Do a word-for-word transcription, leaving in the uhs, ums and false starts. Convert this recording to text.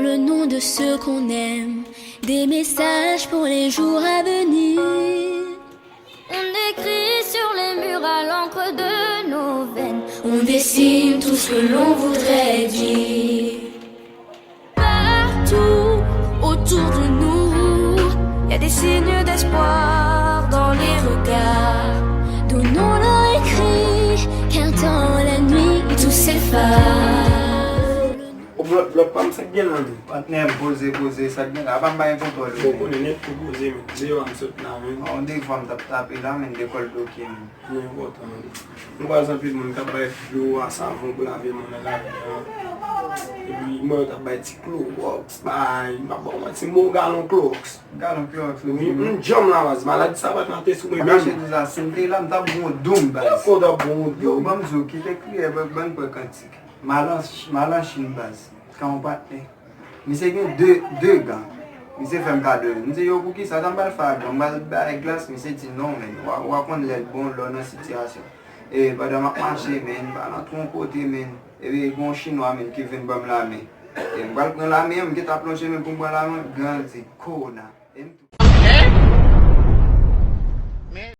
Le nom de ceux qu'on aime, des messages pour les jours à venir. On écrit sur les murs à l'encre de nos veines. On dessine tout ce que l'on voudrait dire. Partout autour de nous, il y a des signes d'espoir dans les regards. Donnons-leur écrit, car dans la nuit tout s'efface. O blòk, blòk pa m, sa k gen la menm? Patnè m poze poze, sa k gen la? Apa m pa gen kontwòl Bon, yo menm? Konnen nèt pou poze menm. Deyò a m sot la menm. Yon devan m t ap tape la menn, de kòl bloke menm. Nan enpòtan menm. M kwaze anpil moun k ap bay dlo a savon pou lave men nan lavi an. Epi mwen yo t ap bay ti klowòks, bay, m pa ba w manti, m ba w galon klowòks. Galon klowòks Wi, m djanm la baz, maladi sa pa t rate sou mwen Mache menm. Di sa, si m te la, m t ap bon doum baz. Kò w t ap bon Yo, doum. Ban m di w, kite kriye, ban ban m pran kantik. Malanch, malanching baz. Kan yon patnè. Misye gen de, de gan. Misye fè m kado yo. M di yo, poukisa sa m pral fè a gan? M pral bay glas? Misye di non, men. W a, w a konn lè l bon, lè w nan sitiyasyon. E pandan m ap mache, men, m pral antre yon kote, men. Epi gen yon chinwa, men, ki vin ban m lamen. E m pral pran lamen an, m gentan plonje men pou m pran lamen, gan di, kona. E m tou.